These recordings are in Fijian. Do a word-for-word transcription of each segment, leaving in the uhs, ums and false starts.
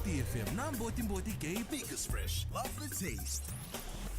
Viti F M na Botiboti kei Baker's Fresh. Love the taste.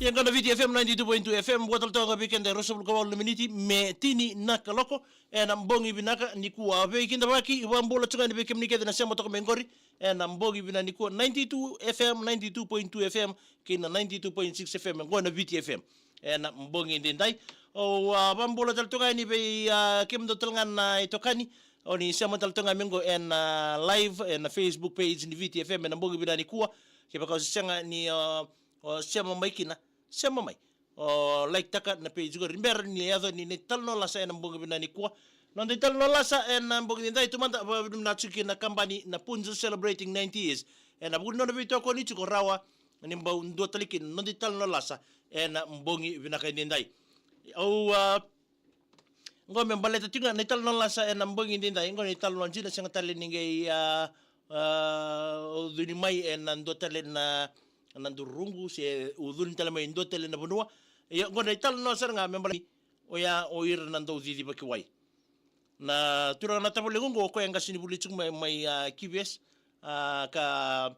Ia qo na Viti F M ninety-two point two F M, vua tale toka vei keda e ruasagavulu ka walu na miniti me tini na kaloko. Ena bogi vinaka nikua, veikidavaki, vakabula tu ga yani vei kemuni kece na sema toka mai qori. Ena bogi vinaka nikua, ninety-two F M, ninety-two point two F M, kei na ninety-two point six F M, qo na Viti F M. Ena bogi edaidai. O, a, vakabula tale toka yani vei, a, kemudou tale ga na itokani. O ni sema tale toka ga mai qo ena, a, live, ena Facebook page ni Viti F M, ena bogi vinaka nikua. Kevaka o se sega ni, a, o sema mai kina, sema mai. O like taka na page qori, bera ni yaco ni, ni talanoa lasa ena bogi vinaka nikua. Noda italanoa lasa ena bogi edaidai, tu mada, vakavinavinaka tiko kina na kabani na Punjas celebrating ninety years. Ena vuku ni nona veitokoni tiko rawa, ni bau dua tale kina noda italanoa lasa ena bogi vinaka edaidai. Au, a, qo me baleta tiko ga na italanoa lasa ena bogi edaidai, qo na italanoa dina, sega tale ni qai, a, a, ucuni mai ena dua tale na, na duruqu, se ucuni tale mai e dua tale na vanua. Ia, qo na italanoa sara ga me baleta, oya o ira na daucici vakiwai. Na turaga na tavalequ qo, o koya e qasenivuli tiko mai, mai, a, Q V S, a, ka,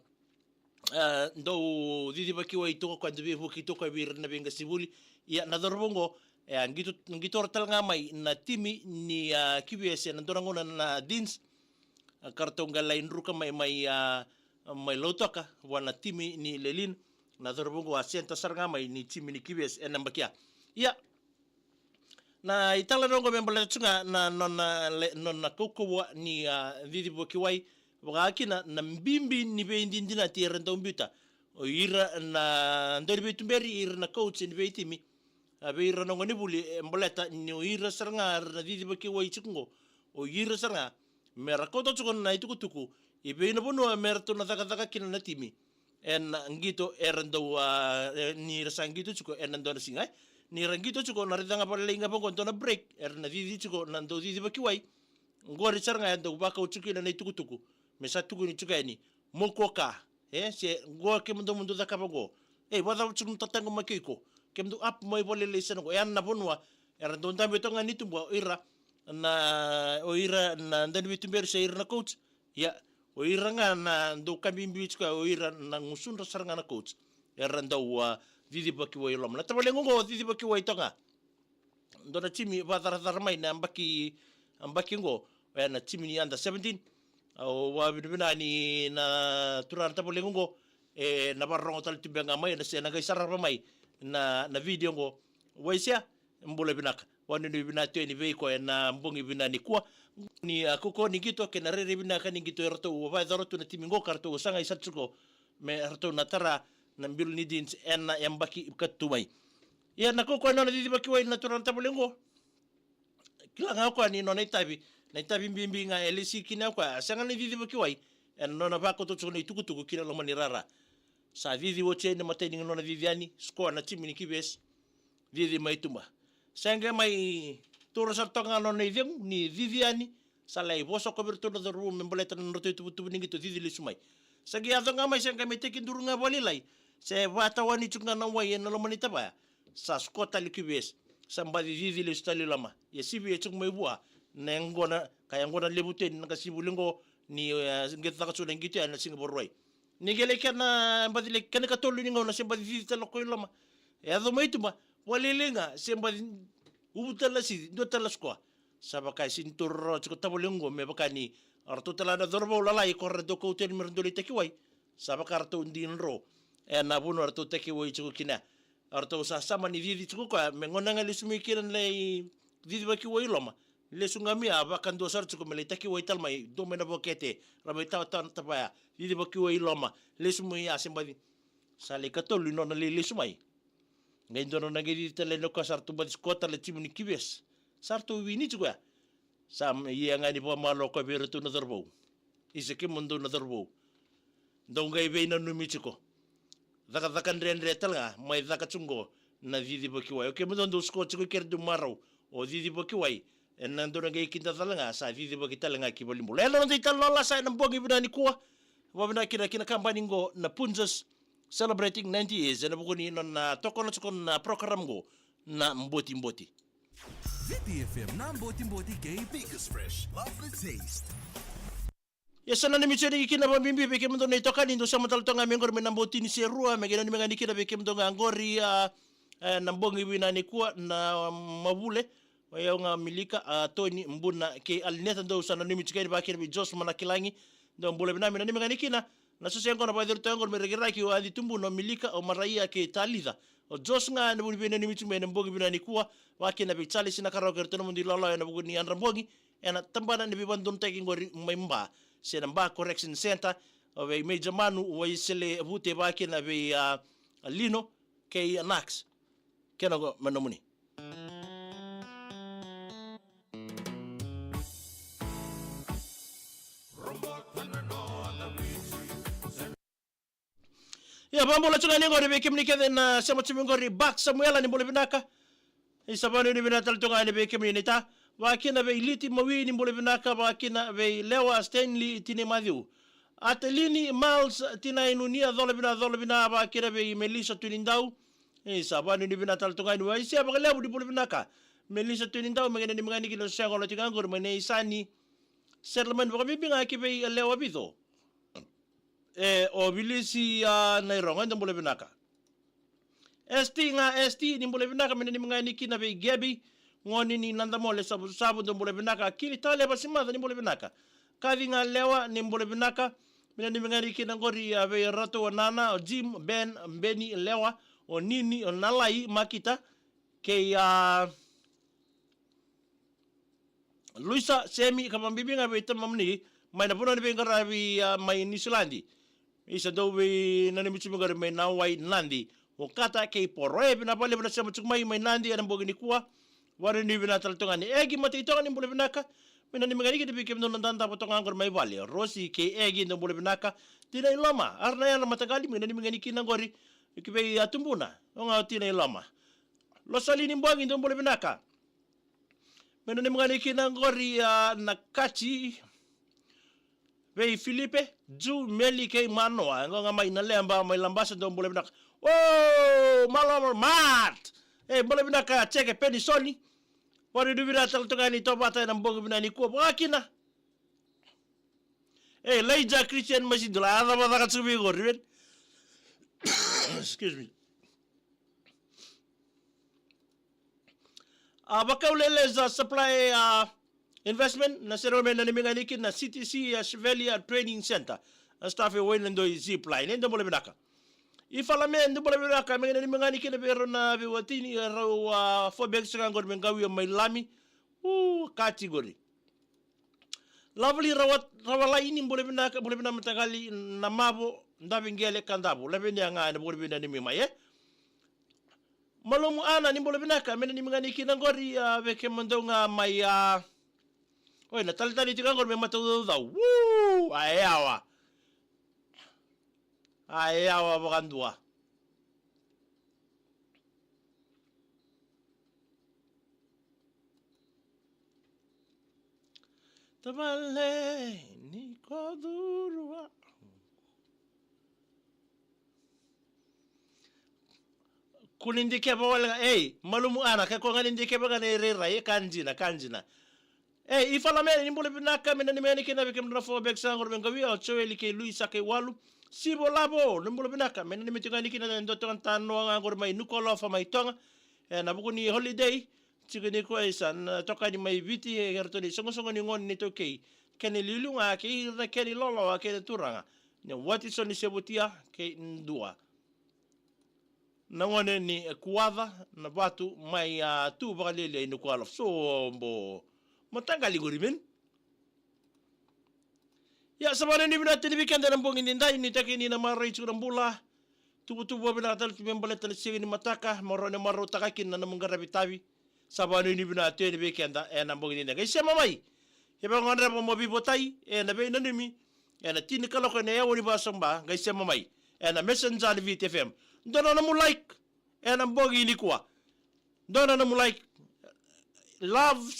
a, daucici vakiwai toka o koya, dau veivuke toka vei ira na veiqasenivuli. Ia na cauravou qo, e a qito, qito ra tale ga mai na timi ni, a, Q V S ena dua na gauna na Deans, a, ka ratou qai lai druka mai, mai, a, mai Lautoka vua na timi ni Lelean. Na cauravou qo a senta sara ga mai ni timi ni Q V S ena yabaki ya. Ia, na italanoa qo me baleta tu ga na nona le-, nona kaukauwa ni, a, cici vakiwai, vaka kina na bibi ni veidinadinati era dau biuta o ira na dauniveituberi, ira na coach ni veitimi, a, vei ira na gonevuli, e baleta ni o ira sara ga era na cici vakiwai tiko qo, o ira sara ga me ra kauta tiko na itukutuku i vei na vanua me ratou na cakacaka kina na timi. Ena qito era dau, a, e, ni ra sa qito tiko ena dua na siga, e. Ni ra qito tiko, na raica ga vakalailai ga vaqo dua na break, era na cici tiko na daucici vakiwai. Qori sara ga e dau vakau tiko kina na itukutuku me sa tukuni tiko yani, mo koka, e, se qo kemudou mo dou cakava qo. E, vakacava tiko mo tataqomaki o iko? Kemudou up mai vakalailai sara qo. E, ya na vanua era dau dabe toka ga ni tuba o ira na, o ira na dauniveituberi se ira na coach. Ia, o ira ga na dau ka bibi tiko, o ira na gusudra sara ga na coach era dau, a, cici vakiwai i loma. Na tavalequ qo cici vakiwai toka ga. Dua na timi vakacaracala mai na yabaki, yabaki qo, e, na timi ni under seventeen. Au vakavinavinaka ni na turaga na tavalequ qo, e, na vakarorogo tale tu beka ga mai, na se na qai sarava mai na, na video qo. Waisea, bula vinaka. Vakanuinui vinaka tu yani vei iko ena bogi vinaka nikua. Ni, a, kaukauwa ni qito kei na rairai vinaka ni qito eratou vakayacora tu na timi qo ka ratou sagai sara tiko me ratou na tara na bilo ni Deans ena yabaki ka tu mai. Ia na kaukauwa ni nona cici vakiwai na turaga na tavalequ qo. Kila ga o koya ni nona itavi, na itavi bibi ga e lesi kina o koya, a sega ni cici vakiwai, ena nona vakauta tiko na itukutuku ki na loma ni rara. Sa cici oti yani na imatai ni nona cici yani, score na timi ni Q V S, cici mai tuba. Sa qai mai taura sara toka ga na nona icegu ni cici yani, sa lai vosa ko vei iratou na cauravou me baleta na nodratou ituvatuva ni qito cici lesu mai. Sa qai yaco ga mai, sa qai mai tekiduru ga vakalailai, se vakatawani tiko ga na wai ena loma ni tavaya. Sa score tale o Q V S, sa baci cici lesu tale i loma. Ia sivia tiko mai vua na yaqona, ka yaqona levu tu yani na qasenivuli qo, ni, e, qito caka tiko na qito ya ena siga Vakarauwai. Ni qai lai kena baci lai kena ikatolu ni gauna se baci cici tale o koya i loma. E yaco mai tuba, vakalailai ga se baci uvu tale na cici, dua tale na score. Sa vaka e sega ni taura rawa tiko tavalequ qo, me vaka ni o ratou tale ga na cauravou lalai ko ra dau kauta yani me ra dau lai takiwai. Sa vaka ratou dina dro ena vanua ratou takiwai tiko kina. Ratou sa sema ni cici tiko o koya, me gauna ga lesu mai kina na icici vakiwai i loma. Lesu ga mai ya, vakadua sara tiko me lai takiwai tale mai, dua mai na vokete, ra mai tawatawa na tavaya, cici vakiwai i loma, lesu mai ya se baci. Sa lai ikatolu ni nona lai lesu mai. Qai dua nona qai cici tale yani o koya, sa ratou baci score tale na timi ni Q V S. Sa ratou wini tiko ya. Sa ia ga ni vakamalua o koya vei iratou na cauravou. Isa, kemudou na cauravou, dou qai veinanumi tiko. Cakacaka dredre tale ga mai caka tiko qo na cici vakiwai. O kemudou dou score tiko, kere dou marau, o cici vakiwai ena dou na qai kida tale ga, sa cici vaki tale ga ki valenibula. Ena noda italanoa lasa ena bogi vinaka nikua. Vakavinavinaka kina ki na kabani qo na Punjas, celebrating ninety years, ena vuku ni nona tokona tiko na program qo na Botiboti. Viti F M na Botiboti kei Baker's Fresh. Love the taste. Ia sa nanumi tiko yani kina vakabibi vei kemudou na itokani dou sema tale toka ga mai qori mai na Botini Serua, me qai nanumi ga yani kina vei kemudou ga qori, a, e, na bogi vinaka nikua na Mavule. O yau ga Milika, a, Toni, Buna kei Alineta, dou sa nanumi tiko yani vakakina vei Josh Manakilagi. Dou bula vinaka, me nanumi ga yani kina na soso yaqona vakacuru toka qori mai Rakiraki, o Adi Tubuna, o Milika, o Maraia kei Talica. O Josh ga ena vuku ni veinanumi tiko mai ena bogi vinaka nikua, vakakina vei Charles Nakarau kei ratou na nomudou ilawalawa ena vuku ni yadra bogi ena tabana ni veivakadodonutaki qori mai Ba, se na Ba Correction Centre, o vei Major Manu Waisele Vute vakakina vei, a, Lino kei Nax. Kena qo me nomuni. Ia, vakabula tiko ga yani qori vei kemuni kece na sema tiko mai qori, Bak Samuela, ni bula vinaka. Isa, vakanuinui vinaka tale tu ga yani vei kemuni naita. Vakakina vei Liti Mawi, ni bula vinaka, vakakina vei Lewa Stanley, tinai Maciu. Atalini Miles, tinai Nunia, cola vinaka, cola vinaka, vakakina vei Melissa Tunidau. Isa, vakanuinui vinaka tale tu ga yani, Waisea Vakalevu, ni bula vinaka. Melissa Tunidau, me qai nanumi ga yani kina na soso yaqona tiko ga qori mai na Isani Settlement, vakabibi ga ki vei Lewa Vico. E, o Vilisi, a, Nairoga, dou bula vinaka. S T ga, S T, ni bula vinaka, me nanumi ga yani kina vei Gabi, gone ni Nadamole Savusavu, dou bula vinaka. Kili Tale Vasimaca, ni bula vinaka. Kaci ga Lewa, ni bula vinaka, me nanumi ga yani kina qori, a, vei ratou o Nana, o Jim, Ben, Beni, Lewa, o Nini, o Nalai, Makita, kei, a, Luisa, Semi, ka vakabibi ga vei tamamuni mai na vanua ni veiqaravi, a, mai Niusiladi. Isa, dou veinanumi tiko mai qori mai Nawai, Nadi. O Kata kei Poro, e, vinaka vakalevu na sema tiko mai, mai Nadi ena bogi nikua. Vakanuinui vinaka tale toka ga yani. Egi Mataitoga, ni bula vinaka. Me nanumi ga yani kina vei kemudou na dadavo toka ga qori mai vale. Rosi kei Egi, dou bula vinaka. Tinai Loma, ara na yadra mataqali, me nanumi ga yani kina qori ki vei, a, tubuna, o ga o Tinai Loma. Losalini Bogi, dou bula vinaka. Me nanumi ga yani kina qori, a, na kati vei Filipe, Ju, Meli kei Manoa, e, qo ga mai Naleba, mai Labasa, dou bula vinaka. O, Maloma Mat. E, bula vinaka, Jeke Penisoni. Vakanuinui vinaka tale toka ga yani, tovata ena bogi vinaka nikua, vakakina. E, Elijah Christian Masidula, a cava caka tiko vei qori, man. Excuse me. A, Vakaulele za Supply, a, Investment, na sere me nanumi ga yani kina na C T C, a, Chevelia Training Center. A, staff e wai na doi zip line, e, dou bula vinaka. I Falame, dou bula vinaka, me nanumi ga yani kina vei rau na veiwatini, e, rau, a, four bags ga qori me qauia mai Lami. U, kati qori. Lovely Rawa, Rawalai, ni bula vinaka, bula vinaka mataqali, na Mavo, Daviqele, Kadavu. Lavenia ga ena vuku ni veinanumi mai, e. Malumu Ana, ni bula vinaka, me nanumi ga yani kina qori, a, vei kemudou ga mai, a, oi, na talitali tiko ga qori mai Mataucaucau. Woo! A yawa. A yawa vakadua. Tavale ni ko curua. Ko ni dikeva wale ga, ei, Malumu Ana, ke ko ga ni dikeva ga na irairai, e, ka dina, ka dina. Ei, i Falame, ni bula vinaka, me nanumi yani kina vei kemudou na four bags ga qori me qauia, o Joeli kei Luisa kei Walu. Sivo Lavo, ni bula vinaka, me nanumi tiko yani kina e dua tiko na tanoa ga qori mai Nuku'alofa mai Toga. E, na vuku ni holiday, tiko nikua, isa, na itokani mai Viti, e, eratou na isoqosoqo ni gone ni iTaukei. Kena iliuliu ga kei ira na kena ilawalawa kei na turaga. Ni Watisoni Sevutia kei Dua. Na gone ni Kuaca, na vatu mai, a, tu vakalialiai Nuku'alofa. Sobo. Mataqali qori, man. Ia, sa vakanuinui vinaka tale vei keda ena bogi nidai, nuitaki ni na maroroi tiko na bula. Tuvatuva vinaka tale tu me baleta na siga ni mataka, mo rawa ni marautaka kina na nomu qaravi tavi. Sa vakanuinui vinaka tale vei keda ena bogi nidai. Qai sema mai. Ia, vakagadreva mo veivotai ena veinanumi ena tini kaloko ena aua ni vakasoqo, qai sema mai ena Messenger ni Viti F M. Dua na nomu like ena bogi nikua. Dua na nomu like. Love.